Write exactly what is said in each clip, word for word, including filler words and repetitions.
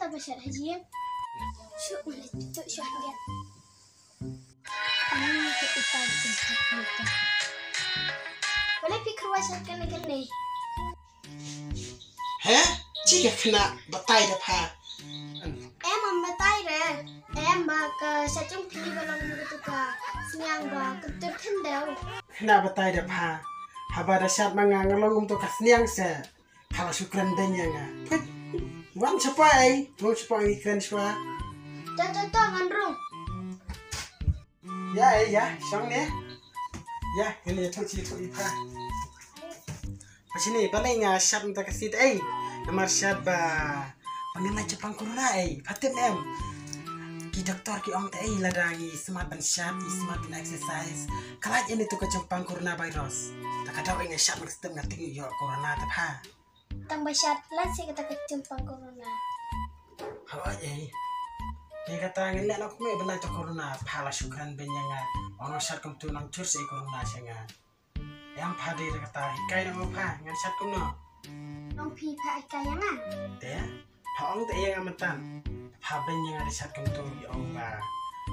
Ba shat ha ïing. Shu, ma lei tu shu handia. Ani ka utai tu shat ni ka. Ba lei phi kyrwa shat kane kane. He? Chi ka khynnah batai da pha. Em, em batai re. Em ba ka shat jong phi ba long kumto ka sniang ba kyntur khyndew. Khynnah batai da pha. Haba da shat ma nga nga long kumto ka sniang se. Pha la shu kren beiñ ïa nga. Phuit. Wan shapoi ei. Rung shapoi ei, kren shwa. To to to, ngan rung. Ïa ei ïa, shong ne. Ïa, ngan ïathuh shi ïathuh ïa pha. Pha shini, balei nga shat mynta ka sngi te ei. Namar shat ba, ba ngin lait shaphang corona ei. Pha tip em. Ki doktor ki ong te ei, lada ngi smat ban shat, ngi smat ban exercise, ka lait ïa kane to ka jingpang corona virus. Te ka daw ei nga shat mynta ka step nga tip ngi ïoh corona te pha. Tang ba shat lait sha kata ka jingpang corona. Hooid ei. Te kata ngin leh noh kumne ban lait ïa corona, pha la shu kren beiñ ïa nga. Ong shat kumto nang jur sa ei corona sha nga. Em, pha dei da kata, hikai noh ma pha, ngan shat kumno. Ong phi pha hikai ïa nga. Te pha ong te ïa nga mynta. Pha beiñ ïa nga da shat kumto, ong ba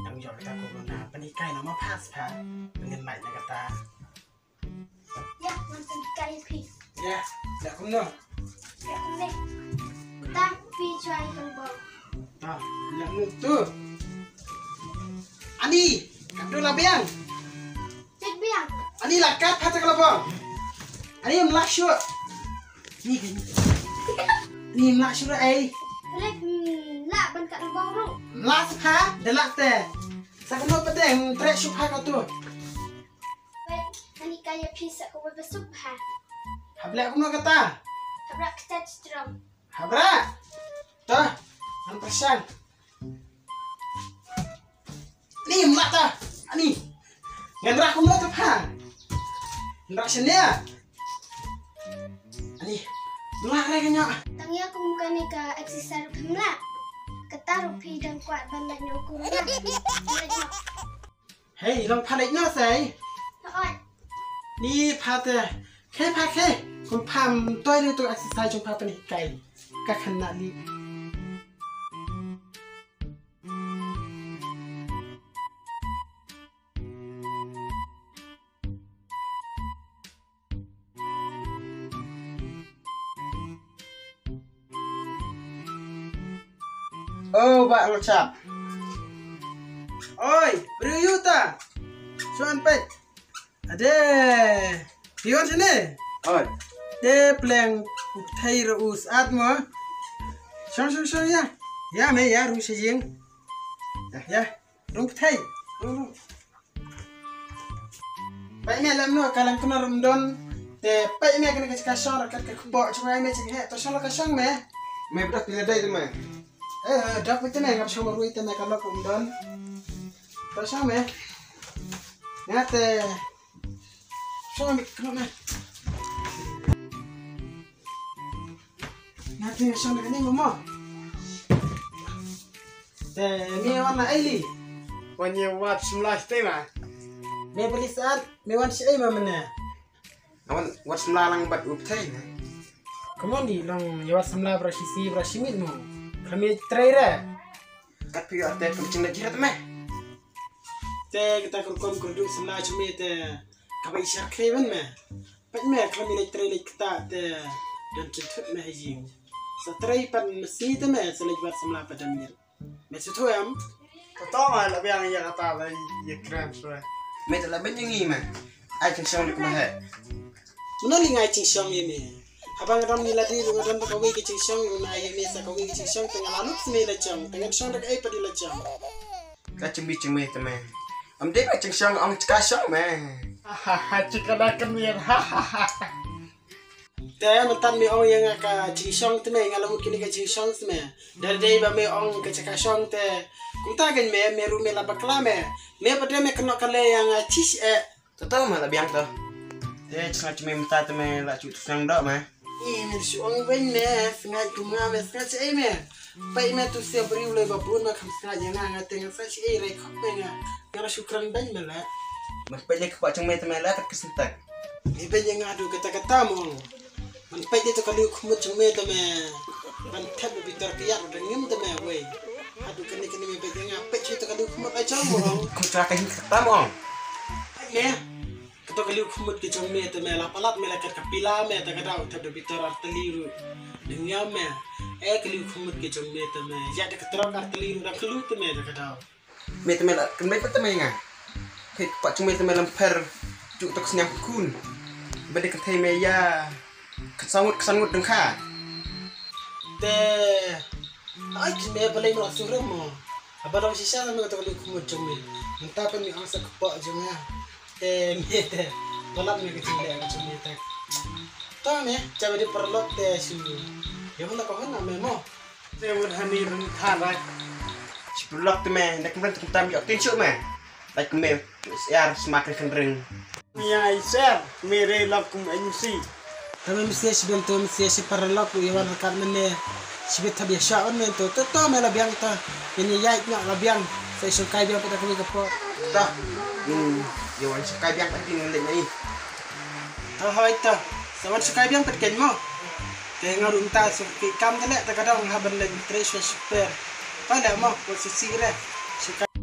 nang ïoh kata corona. Pynhikai noh ma pha sa pha. Pynhikai na kata. Ïa, ngan pynhikai phi. Ïa, da kumno? Ïa kumne. Tang phi chwai kong bong. Ah, ïa kumno tu. Ani, katno la biang? Chet biang. Ani la kat pha ta ka la bong. Ani ym lah shuh. Ni kan. Ni ym lah shuh ei. Lek, mm, lah ban kat la bong ruh. Ym lah sa pha, da lah te. Sa kumno pat te, ym treh shuh pha ka tu. Wei, ani ka ïa phi sa kawei ba suk bha. Hap leh kumno kata? Hap rah kata strong. Hap rah. To, ngan pyrshang. Ni, ym lah ta. Ani. Ngan rah kumno ta pha? Ngan rah shane. Ani. Ym lah re ka ñiah. Tang ïa kum kane ka exercise ruh phim lah. Kata ruh phi dang kwah ban lait ñiah kum na. Lait ñiah. Hei, long pha leit noh sei. Hooid. Ni pha te. Khie pha khie. Kum pha ym toi ne tu exercise jong pha pynhikai. Ka khynnah li. Oh, bah Lachap. Oi, briew ïa uta. Shuwa peit. Ade. Phi wan shane? Oi. Te pleng u pyrthei ruh u sat mo. Shong, shong, shong ïa. Ïa me, ïa rung sha ïing. Ïa, ïa. Rung pyrthei. Rung, rung. Peit me lem noh ka lang kynnoh ruh ym don. Te peit me kane ka jaka shong ruh kat ka kpoh jong me jingeh. To shong la ka shong me. Me bad phi la dei te me. Eh, dap te me ngap shong marwei te me ka lok ruh ym don. To shong me. Nga te shong me kynnoh me. Nga te shong kane mo mo. Te me wan na ei li? Wan ïa wad samla te ma. Me bali sat, me wan shi ei ma mane. Wan wad samla lang bad u pyrthei ma. Kumno di long ïa wad samla bra shi si bra shi miet mo. Khlem ïa trei re. Kat phi ïa te kum jingla jirat me. Te kata ka rukom ka rukom samla jong me te kaba i shar khie ban me. Peit me khlem i leit trei leit kta te don jingthut me ha ïing. Sa trei pan masi te me sa leit wad samla pat dang miet. Me shu tho em? Ka tong la biang ïa kata la ïa kren shuwa. Me te la beiñ ïa ngi me. Ai jingshong dik ma he. Mano li ngai jingshong ïa me. Haba nga dang ni la dei ruh nga dang da kawei ka jingshong ruh na ïa me sa kawei ka jingshong te nga la lut me la jong te nga shong da kaei pat ïa la jong. Ka jingbi jingme te me. Am dei ba jingshong ong jaka shong me. Ha ha ha jingkana kan me ha ha ha. Te mynta me ong ïa nga ka jingshong te me nga la mut kine ka jingshong te me. Da dei ba me ong ka jaka shong te. Kumta kan me me ruh me la bakla me. Me pat de me kynnoh ka le ïa nga chish eh. To to ma la biang to. Te jingshong te me mynta te me la shu tu shong doh me. Ih, me shu ong beiñ me, sngaid kum nga me, sngaid shi ei me. Peit me tu sia briew lei ba bun me kham sngaid ïa nga, nga te nga sngaid shi ei rei khop me nga. Nga la shu kren beiñ me la. Me peit lei ka kpoh jong me te me la kat ka syntak. Me beiñ ïa nga du kata kata mo. Me peit lei tu ka liu khmut jong me te me. Ban thep da bitar ka ïap da ngim te me wei. Haduh kane kane me bad nga peit shu te ka liw khmut ai jong mo. Ku tra ka hin kata mo. Me. Kato ka liw khmut ka jong me te me la palat me la kat ka pila me te ka daw thep da bitar ar tylli ruh. Da ngiam me. Eh ka liw khmut ka jong me te me. Ïa da ka trok ar tylli ruh da ka liw te me te ka daw. Me te me la kynbeit pat te me nga. Peit pat jong me te me lam pher. Juk to ka sniang khun. Ba de ka thei me ïa. Ka sangut ka sangut dang kha. Te. Ai ki me balei me la surem mo. Aba dang shisha me kato ka liw khmut jong me. Mynta pat me ong sa ka pok jong nga. Te me te. Balap me ka jingeh ka jong me te. To me, cha me de paralok te shu. Ïa hon la ka hon na me mo. Te mut hani run than rai. Shi pulak te me, nek men tum tam yok tin shu me. Like me, siar smak ri kan ring. Nya i ser, me re lok kum agency. Tame mesti shi bento mesti shi paralok u yawan rakat mene. Shi bet thab ya sha on men to, to to me la biang to. Ini ya ikna la biang. Sai shungkai biang pada kami kepo. Ta. Hmm, yawan shungkai biang pada kami lek ni. To hoi to. Sawan shungkai biang pada kami mo. Te nga rung ta su ki kam te lek ta kadang ha ban leng tre shwe super. Ta lek mo ko si si re. Shungkai.